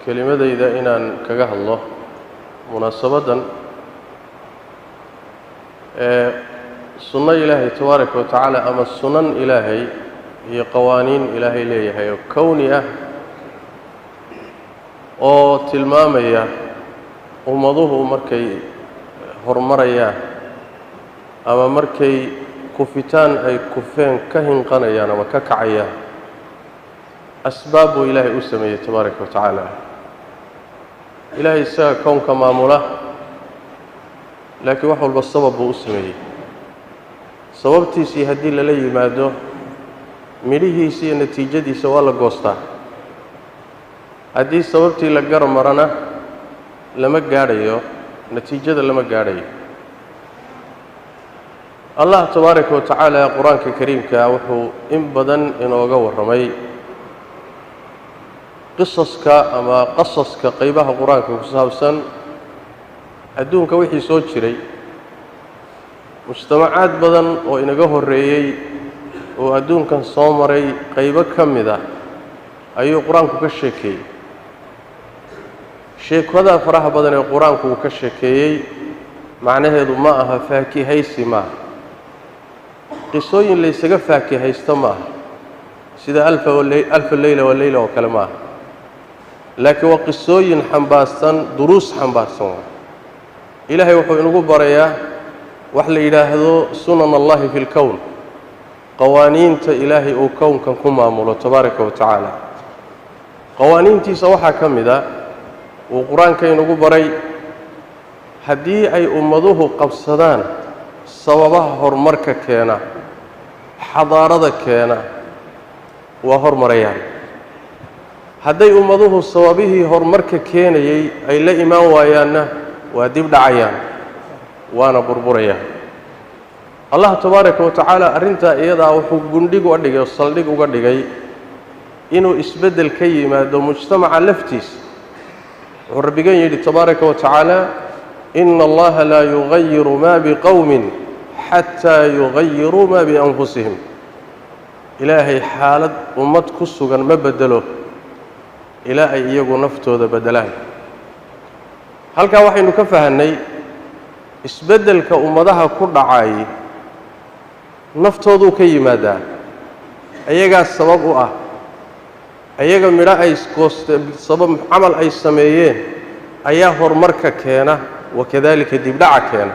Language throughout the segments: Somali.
Kelimadayda inaan kaga hadlo munaasabaddan ee sunno Ilaahay tabaaraka wa tacaala ama sunan Ilaahay iyo qawaaniin Ilaahay leeyahay oo kowni ah oo tilmaamaya ummaduhu markay horumarayaan ama markay kufitaan ay kufeen ka hinqanayaan ama ka kacayaan, asbaab buu Ilaahay u sameeyey tabaaraka wa tacaala. Ilaahay isaga kownka maamula, laakiin wax walba sabab buu u sameeyey. Sababtiisii haddii lala yimaado, midhihiisa iyo natiijadiisa waa la goostaa. Haddii sababtii la gar marana, lama gaadhayo natiijada, lama gaadhayo. Allah tabaaraka wa tacaala Qur-aanka kariimka wuxuu in badan inooga warramay qisaska ama qasaska qaybaha Qur-aanka ku saabsan adduunka wixii soo jiray, mujtamacaad badan oo inaga horreeyey oo adduunkan soo maray. Qaybo ka mid ah ayuu Qur-aanku ka sheekeeyey. Sheekada faraha badan ee Qur-aanku uu ka sheekeeyey macnaheedu ma aha faakihaysi, maaha qisooyin laysaga faakihaysto, ma aha sida ألف ليلة وليلة oo kale ma aha, laakiin waa qisooyin xambaarsan duruus xambaarsan. Waa Ilaahay wuxuu inagu barayaa wax la yidhaahdo سنن الله في الكون, qawaaniinta Ilaahay uu kownkan ku maamulo tabaaraka wa tacaala. Qawaaniintiisa waxaa ka mid a uu Qur-aanka inagu baray, haddii ay ummaduhu qabsadaan sababaha horumarka keena, xadaarada keena, waa hormarayaan. Hadday ummaduhu sababihii horumarka keenayey ay la imaan waayaanna, waa dib dhacayaan, waana burburayaan. Allah tabaaraka wa tacaala arrintaa iyadaa wuxuu gundhig uga dhigay oo saldhig uga dhigay inuu isbeddel ka yimaado mujtamaca laftiisa. Wuxuu Rabbigan yidhi tabaaraka wa tacaala: إن الله لا يغير ما بقوم حتى يغيروا ما بأنفسهم. Ilaahay xaalad ummad ku sugan ma beddelo ilaa ay iyagu naftooda beddelaan. Halkaa waxaynu ka fahannay isbeddelka ummadaha ku dhacay naftooduu ka yimaadaa, ayagaa sabab u ah, ayaga midho ay gooste, sabab camal ay sameeyeen ayaa horumarka keena, wakadaalika dibdhaca keena.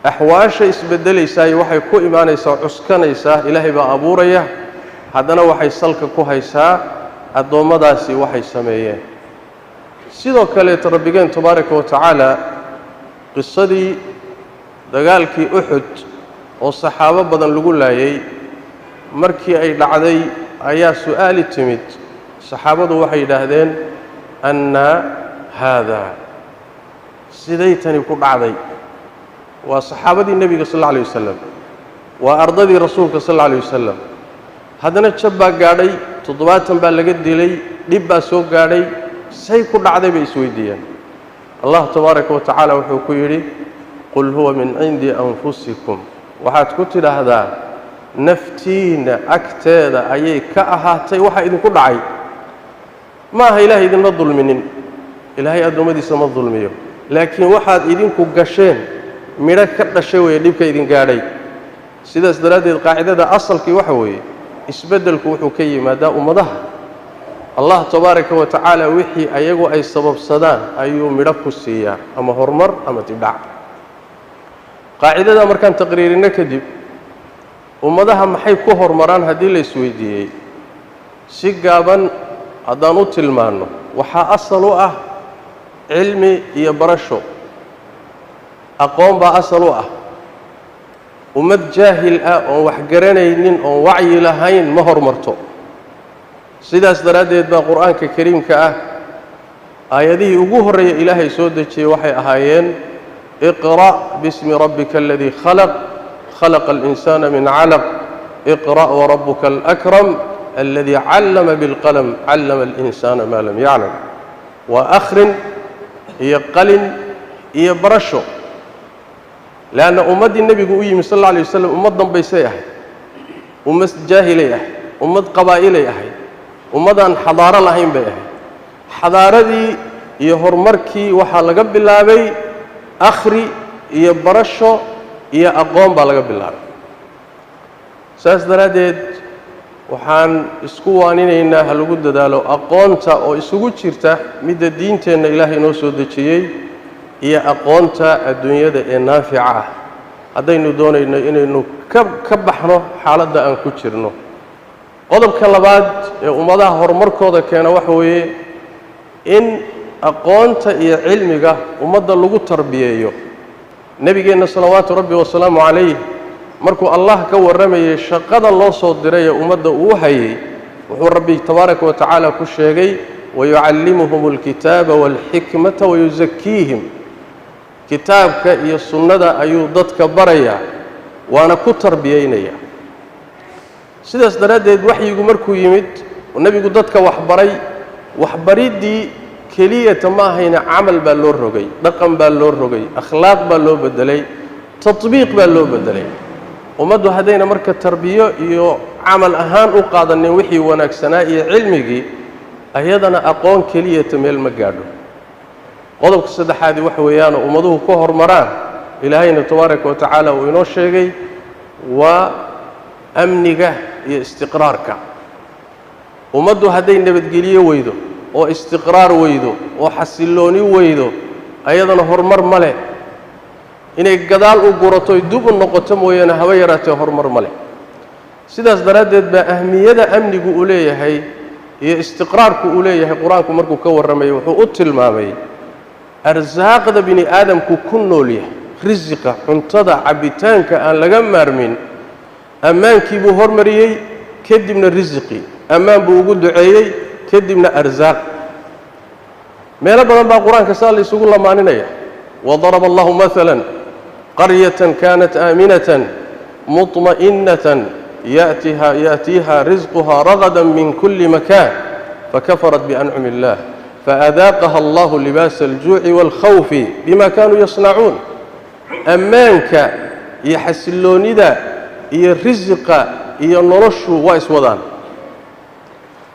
Axwaasha isbeddelaysaay waxay ku imaanaysaa, cuskanaysaa, Ilaahay baa abuuraya, haddana waxay salka ku haysaa addoommadaasi waxay sameeyeen. Sidoo kaleeto Rabbigeen tabaaraka wa tacaala qisadii dagaalkii Uxud oo saxaabo badan lagu laayay markii ay dhacday ayaa su'aali timid. Saxaabadu waxay yidhaahdeen: "أنى هذا?" Siday tani ku dhacday? Waa saxaabadii Nebiga sal alla alay wasalam, waa ardadii Rasuulka sal alla alay wasalam, haddana jab baa gaadhay, 70 baa laga dilay, dhib baa soo gaadhay, say ku dhacday bay isweydiiyeen. Allah tabaaraka wa tacaala wuxuu ku yidhi: "قل هو من عند أنفسكم." Waxaad ku tidhaahdaa naftiinna agteeda ayay ka ahaatay waxa idinku dhacay. Ma aha Ilaahay idinma dulminin, Ilaahay addoommadiisa ma dulmiyo, laakiin waxaad idinku gasheen midho ka dhashay weeye dhibka idin gaadhay. Sidaas daraaddeed qaacidada asalkii waxa weeye isbeddelku wuxuu ka yimaadaa ummadaha. Allah tabaaraka wa tacaala wixii ayagu ay sababsadaan ayuu midho ku siiyaa, ama horumar ama dibdhac. Qaacidada markaan taqriirino kadib, ummadaha maxay ku horumaraan haddii la isweydiiyey, si gaaban haddaan u tilmaanno, waxaa asal u ah cilmi iyo barasho, aqoon baa asal u ah. Ummad jaahil ah oon wax garanaynin, oon wacyi lahayn, ma horumarto. Sidaas daraaddeed baa Qur-aanka kariimka ah aayadihii ugu horreeya Ilaahay soo dejiyey waxay ahaayeen: "اقرأ باسم ربك الذي خلق، خلق الإنسان من علق، اقرأ وربك الأكرم الذي علم بالقلم، علم الإنسان ما لم يعلم." Waa akhrin iyo qalin iyo barasho, leanna ummaddii Nebigu u yimi sal alla alay wasalam ummad dambaysay ahayd, ummad jaahilay ahayd, ummad qabaa'ilay ahayd, ummadaan xadaaro lahayn bay ahayd. Xadaaradii iyo horumarkii waxaa laga bilaabay akhri iyo barasho iyo aqoon baa laga bilaabay. Saas daraaddeed waxaan isku waaninaynaa ha lagu dadaalo aqoonta oo isugu jirta midda diinteenna Ilaahay inoo soo dejiyey iyo aqoonta adduunyada ee naafica ah, haddaynu doonayno inaynu ka baxno xaaladda aan ku jirno. Qodobka labaad ee ummadaha horumarkooda keena waxa weeye in aqoonta iyo cilmiga ummadda lagu tarbiyeeyo. Nebigeenna salawaatu rabbi wasalaamu calayh markuu Allah ka warramayey shaqada loo soo diray ee ummadda uu hayay, wuxuu Rabbi tabaaraka wa tacaala ku sheegay: wayucallimuhum alkitaaba waalxikmata wayusakiihim. Kitaabka iyo sunnada ayuu dadka barayaa, waana ku tarbiyeynayaa. Sidaas daraaddeed waxyigu markuu yimid, nebigu dadka waxbaray. Waxbariddii keliyata ma ahayna, camal baa loo rogay, dhaqan baa loo rogay, akhlaaq baa loo beddelay, tatbiiq baa loo beddelay. Ummaddu haddayna marka tarbiyo iyo camal ahaan u qaadanin wixii wanaagsanaa iyo cilmigii, ayadana aqoon keliyata meel ma gaadho. Qodobka saddexaadii waxa weeyaanoo ummaduhu ka hormaraan, Ilaahayna tabaaraka wa tacaala uu inoo sheegay, waa amniga iyo istiqraarka. Ummaddu hadday nabadgeliyo weydo oo istiqraar weydo oo xasillooni weydo, ayadana horumar ma leh. Inay gadaal u gurato oy dib u noqoto mooyaane, haba yaraatee horumar ma leh. Sidaas daraaddeed baa ahmiyada amnigu uu leeyahay iyo istiqraarku uu leeyahay, Qur-aanku markuu ka warramayay wuxuu u tilmaamay arsaaqda bini aadamku ku nool yahay, risiqa, cuntada, cabbitaanka aan laga maarmin. Ammaankii buu hormariyey, kadibna risiqii. Ammaan buu ugu duceeyey, kadibna arsaaq. Meelo badan baa Qur-aanka saa la isugu lamaaninaya: wadaraba Allahu maala qaryatan kanat aaminatan muطmaئinatan yaأtiiha risquha ragada min kuli makan fakafarat biancumi اllah faadaaqaha allahu libaasa aljuuci wاlkhawfi bima kanuu yasnacuun. Ammaanka iyo xasilloonida iyo risiqa iyo noloshu waa iswadaan,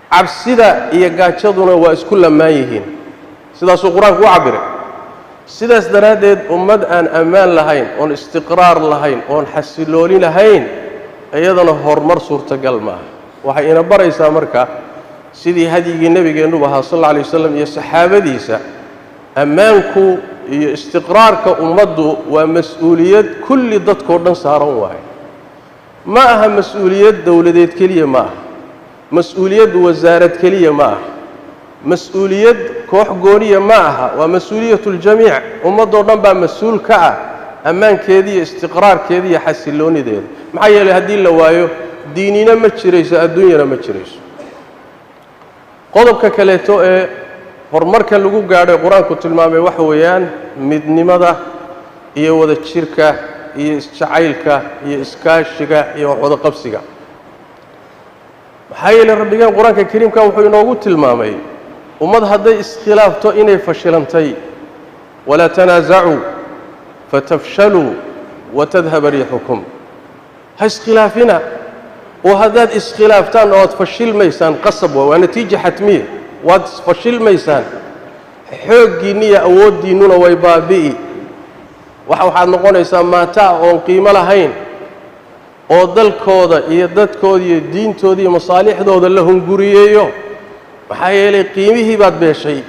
cabsida iyo gaajaduna waa isku lamaan yihiin. Sidaasuu Qur-aanku u cabbiray. Sidaas daraaddeed ummad aan ammaan lahayn, oon istiqraar lahayn, oon xasillooni lahayn, iyadana horumar suurtagal maaha. Waxay ina baraysaa marka sidii hadyigii nebigeennuba ahaa sal alla alay wasalam iyo saxaabadiisa, ammaanku iyo istiqraarka ummaddu waa mas-uuliyad kulli dadkoo dhan saaran waaye. Ma aha mas-uuliyad dowladeed keliya, ma aha mas-uuliyad wasaarad keliya, ma aha mas-uuliyad koox gooniya, ma aha. Waa mas-uuliyatuljamiic. Ummaddoo dhan baa mas-uul ka ah ammaankeeda iyo istiqraarkeeda iyo xasilloonideeda. Maxaa yeelay, haddii la waayo, diinina ma jirayso, adduunyana ma jirayso. Qodobka kaleeto ee horumarka lagu gaadhay Qur-aanku tilmaamay waxa weeyaan midnimada iyo wada jirka iyo isjacaylka iyo iskaashiga iyo waxwada qabsiga. Maxaa yeelay, Rabbigeen Qur-aanka kariimka wuxuu inoogu tilmaamay ummad hadday iskhilaafto inay fashilantay: walaa tanaasacuu fatafshaluu watadhaba riixukum. Ha iskhilaafina, oo haddaad iskhilaaftaan oad fashilmaysaan, qasab waa natiija xatmiya, waad isfashilmaysaan, xooggiinna iyo awooddiinnuna way baabi'i. Waxaad noqonaysaa maataa oon qiimo lahayn oo dalkooda iyo dadkooda iyo diintooda iyo masaalixdooda la hunguriyeeyo. Maxaa yeelay, qiimihii baad beeshay.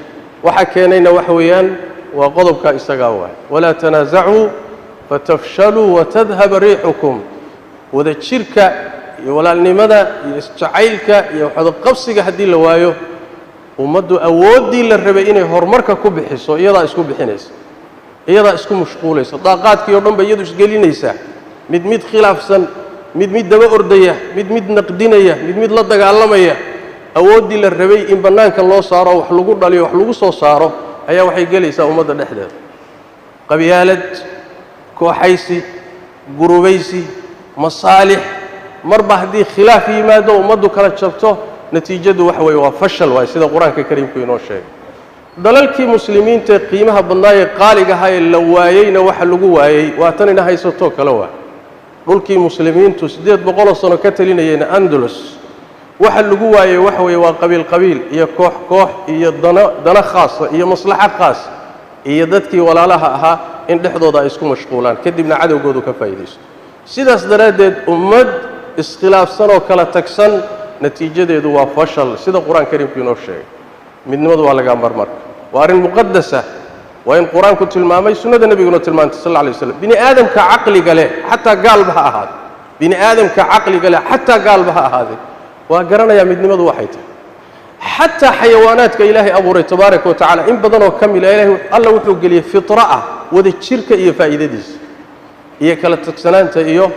Waxa keenayna waxa weeyaan waa qodobkaa isagaa waay: walaa tanaasacuu fatafshaluu watadhaba riixukum. Wada jirka iyo walaalnimada iyo isjacaylka iyo waxwadaqabsiga haddii la waayo, ummaddu awooddii la rabay inay horumarka ku bixiso iyadaa isku bixinaysa, iyadaa isku mashquulaysa, daaqaadkii o dhan ba iyadu isgelinaysaa, mid mid khilaafsan, mid mid daba ordaya, mid mid naqdinaya, mid mid la dagaalamaya. Awooddii la rabay in bannaanka loo saaro, wax lagu dhaliyo, wax lagu soo saaro, ayaa waxay gelaysaa ummadda dhexdeeda qabyaalad, kooxaysi, gurubaysi, masaalix. Marba haddii khilaaf yimaado, ummaddu kala jabto, natiijadu waxa weeye waa fashal waay, sida Qur-aanka kariimku inoo sheegay. Dalalkii muslimiinta ee qiimaha badnaayee qaaliga ahaa ee la waayeyna, waxa lagu waayey waa tan ina haysatoo kale. Waa dhulkii muslimiintu 800 sano ka talinayeen, Andalus. Waxa lagu waayey waxa weeye waa qabiil qabiil iyo koox koox iyo dano dano khaasa iyo maslaxo khaas iyo dadkii walaalaha ahaa in dhexdooda ay isku mashquulaan, kadibna cadowgoodu ka faa'iidaysto. Sidaas daraaddeed ummad iskhilaafsan oo kala tagsan natiijadeedu waa fashal, sida Qur-aan kariimku inoo sheegay. Midnimadu waa laga marmarka, waa arrin muqadasa, waa in Qur-aanku tilmaamay, sunnada nebiguna tilmaantay sal alla alay waslam. Bini aadamka caqliga leh, xataa gaalba ha ahaade, bini aadamka caqliga leh xataa gaalba ha ahaade, waa garanayaa midnimadu waxay tahay. Xataa xayawaanaadka Ilaahay abuuray tabaaraka wa tacala, in badanoo ka mila Ilahay alla wuxuu geliyey fitra ah wada jirka iyo faa'iidadiisa iyo kala tagsanaanta iyo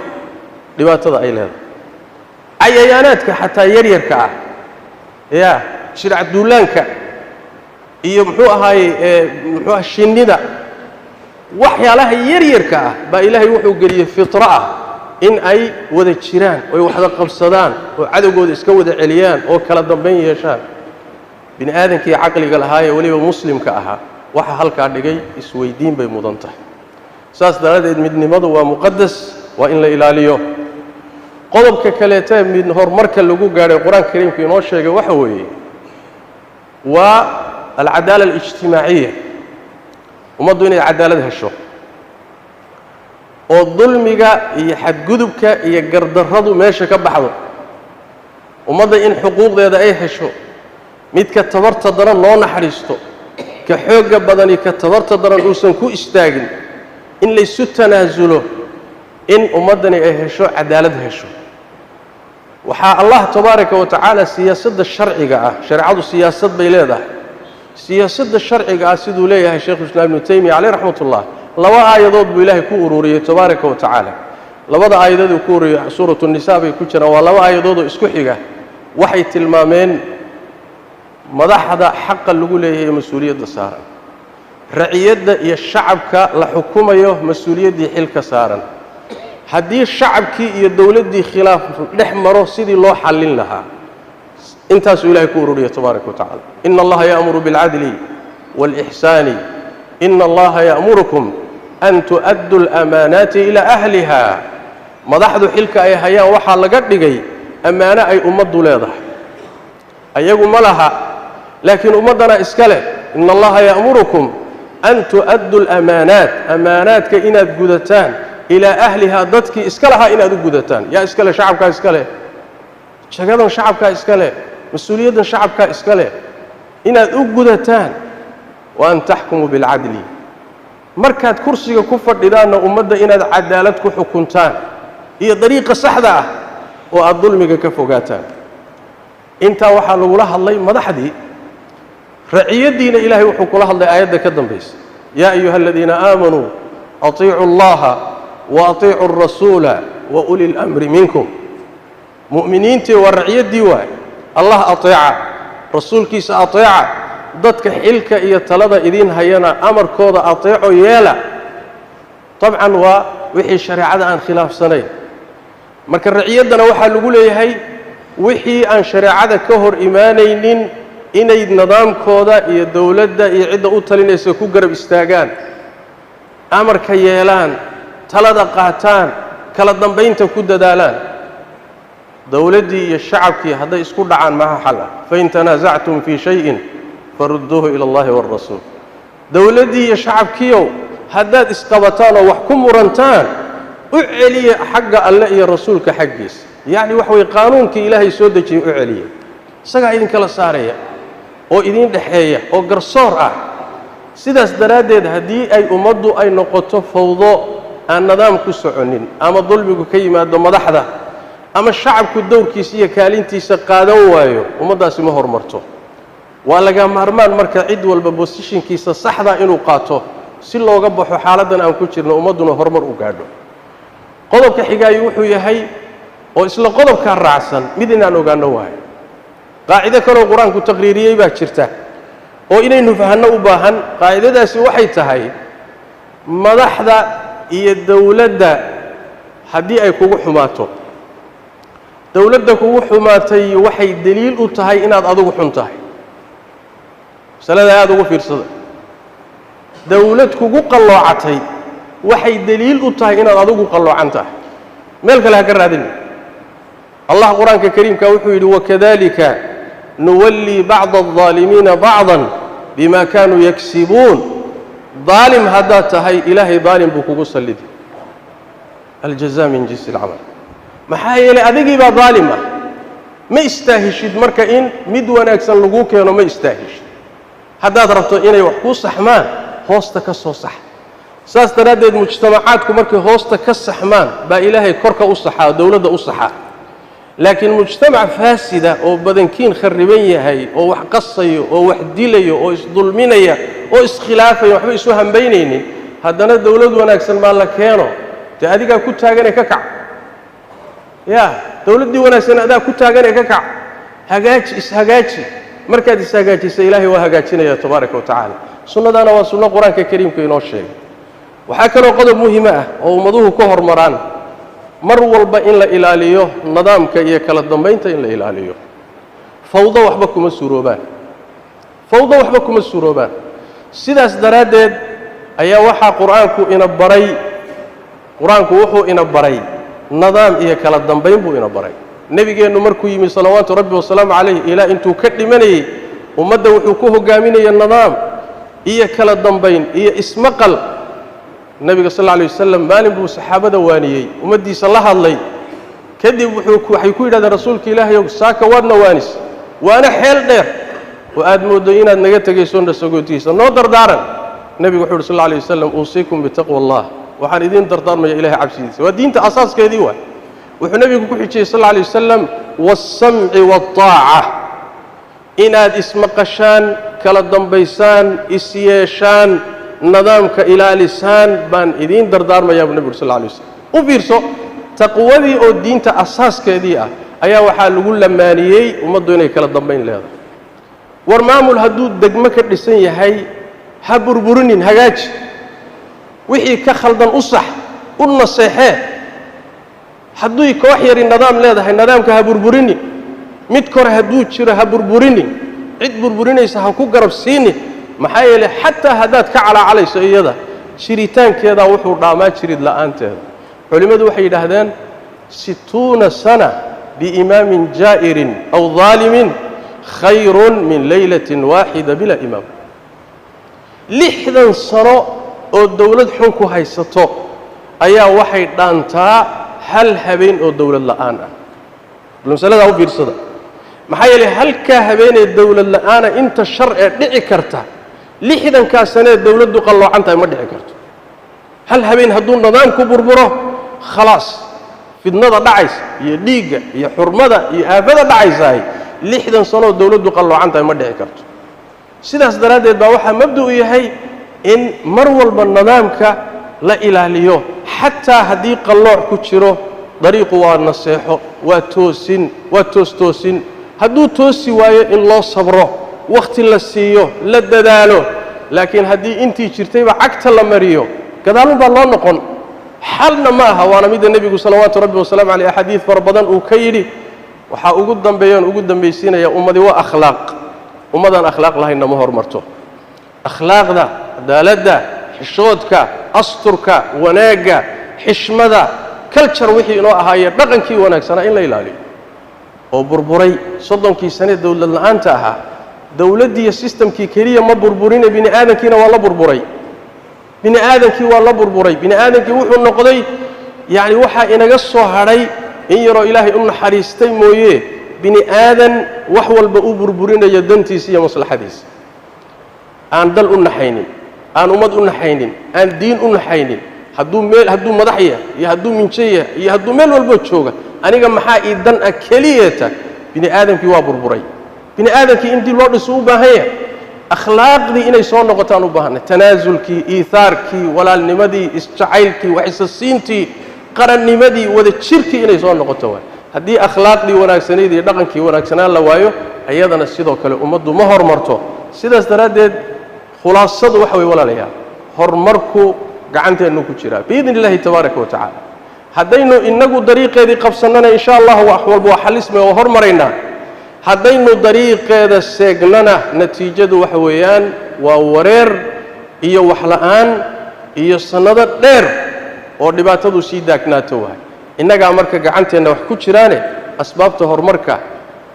dhibaatada ay leedahay. Cayayaanaadka xataa yaryarka ah, ya shirc duulaanka iyo muxuu ahaayey, muxuu aha, shinnida, waxyaalaha yaryarka ah baa Ilaahay wuxuu geliyey fitra ah in ay wada jiraan oy waxda qabsadaan oo cadowgooda iska wada celiyaan oo kala dambayn yeeshaan. Bini aadankii caqliga lahaayee weliba muslimka ahaa waxa halkaa dhigay isweydiin bay mudan tahay. Saas daraaddeed midnimadu waa muqadas, waa in la ilaaliyo. Qodobka kaleete mid horumarka lagu gaadhay Qur-aanka kariimka inoo sheegay waxa weeye waa alcadaala alijtimaaciya, ummaddu inay cadaalad hesho oo dulmiga iyo xadgudubka iyo gardarradu meesha ka baxdo, ummadda in xuquuqdeeda ay hesho, midka tabarta daran loo naxariisto, ka xoogga badani ka tabarta daran uusan ku istaagin, in laysu tanaasulo, in ummaddani ay hesho cadaalad hesho. Waxaa Allah tabaaraka wa tacaala siyaasadda sharciga ah, shareecadu siyaasad bay leedahay, siyaasadda sharciga ah siduu leeyahay Sheikhulislaam Ibnu Taymiya caleyh raxmatullah, laba aayadood buu Ilaahay ku ururiyey tabaaraka wa tacaala. Labada aayadood uu ku ururiyey suuratu Nisaa bay ku jiraan, waa laba aayadood oo isku xiga. Waxay tilmaameen madaxda xaqa lagu leeyahay ee mas-uuliyadda saaran, raciyadda iyo shacabka la xukumayo mas-uuliyaddii xilka saaran. Haddii shacabkii iyo dowladdii khilaaf dhex maro, sidii loo xallin lahaa, intaasuu Ilahay ku ururiya tabaaraka wa tacala. Ina Allaha ya'muru bilcadli waalixsaani, ina Allaha ya'murukum an tu'addu alamaanaati ilaa ahliha. Madaxdu xilka ay hayaan waxaa laga dhigay ammaano ay ummaddu leedahay, ayagu ma laha, laakiin ummaddana iska leh. Ina Allaha ya'murukum an tu'addu alamaanaat, amaanaadka inaad gudataan, ilaa ahlihaa, dadkii iska lahaa inaad u gudataan. Yaa iska leh? Shacabkaa iska leh. Jagadan shacabkaa iska leh, mas-uuliyaddan shacabkaa iska leh, inaad u gudataan. Wa an taxkumuu bilcadli, markaad kursiga ku fadhidaanna ummadda inaad cadaalad ku xukuntaan iyo dariiqa saxda ah oo aada dulmiga ka fogaataan. Intaa waxaa lagula hadlay madaxdii. Raciyaddiina Ilaahay wuxuu kula hadlay aayadda ka dambaysa: yaa ayuha aladiina aamanuu atiicu allaha wa atiicu alrasuula wa uli اlamri minkum. Mu'miniintii waa raciyaddii waay, Allah ateeca, rasuulkiisa ateeca, dadka xilka iyo talada idiin hayana amarkooda ateeco yeela. Dabcan waa wixii shareecada aan khilaafsanayn. Marka raciyaddana waxaa lagu leeyahay wixii aan shareecada ka hor imaanaynin inay nidaamkooda iyo dowladda iyo cidda u talinaysa ku garab istaagaan, amarka yeelaan, talada qaataan, kala dambaynta ku dadaalaan. Dowladdii iyo shacabkii hadday isku dhacaan, maha xal ah? Fain tanaasactum fii shayin farudduuhu ila Allahi waalrasuul. Dowladdii iyo shacabkiiow haddaad isqabataan oo wax ku murantaan, u celiya xagga Alle iyo rasuulka xaggiisa. Yacni waxa weye qaanuunkii Ilaahay soo dejiyey u celiya, isagaa idinkala saaraya oo idiin dhexeeya oo garsoor ah. Sidaas daraaddeed haddii ay ummaddu ay noqoto fawdo aan nidaam ku soconin, ama dulmigu ka yimaado madaxda, ama shacabku dowrkiisa iyo kaalintiisa qaadan waayo, ummaddaasi ma horumarto. Waa laga maarmaan marka cid walba bosishinkiisa saxda inuu qaato si looga baxo xaaladdan aan ku jirno, ummadduna horumar u gaadho. Qodobka xigaayu wuxuu yahay oo isla qodobkaa raacsan, mid inaan ogaanno waayo, qaacido kaloo Qur-aanku taqriiriyey baa jirta oo inaynu fahanno u baahan. Qaacidadaasi waxay tahay madaxda iyo dowladda haddii ay kugu xumaato, dowladda kugu xumaatay waxay deliil u tahay inaad adigu xun tahay. Masalada aada ugu fiirsada. Dowlad kugu qalloocatay waxay deliil u tahay inaad adigu qalloocan tahay, meel kale ha ka raadin. Allah Qur-aanka kariimka wuxuu yidhi: "Wakadalika nuwallii bacda aldaalimiina bacdan bima kaanuu yagsibuun." Daalim haddaad tahay, Ilaahay daalim buu kugu sallidi. Aljaza min jinsi alcamal. Maxaa yeelay, adigii baa daalim ah. Ma istaahishid marka in mid wanaagsan laguu keeno, ma istaahishid. Haddaad rabto inay wax kuu saxmaan, hoosta ka soo sax. Saas daraaddeed mujtamacaadku markay hoosta ka saxmaan baa Ilaahay korka u saxaa, dowladda u saxaa. Laakiin mujtamac faasida oo badankiin kharriban yahay, oo wax qasayo, oo wax dilayo, oo isdulminaya, oo iskhilaafaya, waxba isu hambaynaynin, haddana dowlad wanaagsan baa la keeno, dee adigaa ku taaganee ka kac. Ya dowladdii wanaagsan adaa ku taaganee ka kac, hagaaji, ishagaaji. Markaad ishagaajisa, Ilaahay waa hagaajinaya tabaaraka wa tacaala. Sunnadaana waa sunno Qur-aanka kariimka inoo sheegay. Waxaa kaloo qodob muhima ah oo ummaduhu ka hormaraan mar walba in la ilaaliyo nidaamka iyo kala dambaynta, in la ilaaliyo. Fawdo waxba kuma suuroobaan, fawdo waxba kuma suuroobaan. Sidaas daraaddeed ayaa waxaa Qur-aanku ina baray, Qur-aanku wuxuu ina baray nidaam iyo kala dambayn buu ina baray. Nebigeennu markuu yimi, salawaatu Rabbi wasalaamu calayh, ilaa intuu ka dhimanayey, ummadda wuxuu ku hogaaminaya nidaam iyo kala dambayn iyo ismaqal. Nebiga sal alla alay wasalam maalin buu saxaabada waaniyey, ummaddiisa la hadlay. Kadib wuxuu waxay ku yidhahdeen: "Rasuulka Ilaahay ow, saaka waadna waanis, waana xeel dheer oo aad mooddo inaad naga tegayso nasagootiisa, noo dardaaran." Nebigu wuxu uhi sal alla alay wasalam: "Uusiikum bitaqwa Allah." Waxaan idiin dardaarmaya Ilahay cabsidiisa. Waa diinta asaaskeedii waay. Wuxuu nebigu ku xijiyey sal alla alay wasalam: "Waalsamci waaltaaca." Inaad ismaqashaan, kala dambaysaan, isyeeshaan, nidaamka ilaalisaan baan idiin dardaarmayaa, buu nebigu uri sal alla alay waslam. U fiirso, taqwadii oo diinta asaaskeedii ah ayaa waxaa lagu lamaaniyey ummaddu inay kala dambayn leedahay. War maamul hadduu degmo ka dhisan yahay, ha burburinin, hagaaji. Wixii ka khaldan u sax, u naseexee. Haddui koox yari nidaam leedahay, nidaamka ha burburinin. Mid kore hadduu jiro, ha burburinin. Cid burburinaysa ha ku garab siinin. Maxaa yeelay, xataa haddaad ka calaacalayso, iyada jiritaankeedaa wuxuu dhaamaa jirid la'aanteeda. Culimmadu waxay yidhaahdeen: 60 sana biimaamin jaa'irin aw daalimin khayrun min laylatin waaxida bilaa imaam. 60 sano oo dowlad xun ku haysato ayaa waxay dhaantaa hal habeen oo dowlad la'aan ah. Bal masaladaa u fiirsada. Maxaa yeelay, halkaa habeenee dowlad la'aana inta shar ee dhici karta, 60-kaa sanee dowladdu qalloocan tahay ma dhici karto. Hal habeen hadduu nidaamku burburo, khalaas, fidnada dhacaysa iyo dhiigga iyo xurmada iyo aafada dhacaysahay, 60 sanoo dowladdu qalloocan tahay ma dhici karto. Sidaas daraaddeed baa waxaa mabda'u yahay in mar walba nidaamka la ilaaliyo, xataa haddii qallooc ku jiro. Dariiqu waa naseexo, waa toosin, waa toos-toosin. Hadduu toosi waayo, in loo sabro, wakhti la siiyo, la dadaalo. Laakiin haddii intii jirtayba cagta la mariyo, gadaalun baa loo noqon, xalna ma aha. Waana midda nebigu salawaatu Rabbi wasalaamu caleyh axaadiid fara badan uu ka yidhi. Waxaa ugu dambeeyoon ugu dambaysiinaya: ummadi waa akhlaaq, ummadaan akhlaaq lahaynna ma hormarto. Akhlaaqda, cadaaladda, xishoodka, asturka, wanaagga, xishmada, culture wixii inoo ahaaye, dhaqankii wanaagsanaa in la ilaaliyo oo burburay 30-kii sane dowlad la'aanta ahaa. Dowladdiiyo systemkii keliya ma burburine, bini aadamkiina waa la burburay. Bini aadamkii waa la burburay. Bini aadamkii wuxuu noqday, yacni, waxaa inaga soo hadhay in yaroo Ilaahay u naxariistay mooye, bini aadan wax walba u burburinayo dantiisa iyo maslaxadiisa, aan dal u naxaynin, aan ummad u naxaynin, aan diin u naxaynin. Hadduu meel, hadduu madax yahay iyo hadduu minjo yahay iyo hadduu meel walbo jooga, aniga maxaa ii dan ah keliyeeta. Bini aadamkii waa burburay. Bini aadamkii in dib loo dhiso u baahan yahay, akhlaaqdii inay soo noqotaan u baahanay, tanaasulkii, iihaarkii, walaalnimadii, isjacaylkii, waxisasiintii, qarannimadii, wada jirkii inay soo noqoto waay. Haddii akhlaaqdii wanaagsanayd iyo dhaqankii wanaagsanaan la waayo, ayadana sidoo kale ummaddu ma hormarto. Sidaas daraaddeed khulaasadu waxa way, walaalayaal, horumarku gacanteennu ku jiraa biidni Illahi tabaaraka wa tacaala. Haddaynu inagu dariiqeedii qabsannana, insha Allah wax walba waa xalismay oo hormaraynaa. Haddaynu dariiqeeda seegnana, natiijadu waxa weeyaan waa wareer iyo waxla'aan iyo sannado dheer oo dhibaatadu sii daagnaato waay. Innagaa marka gacanteenna wax ku jiraane. Asbaabta horumarka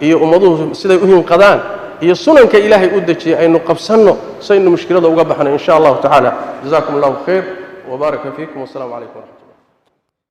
iyo ummaduhu siday u hinqadaan iyo sunanka Ilaahay u dejiyey aynu qabsanno, saynu mushkilada uga baxno, in sha Allahu tacaala. Jazakum Allahu khayr wbaaraka fiikum, wasalaamu calaykum waraxmat.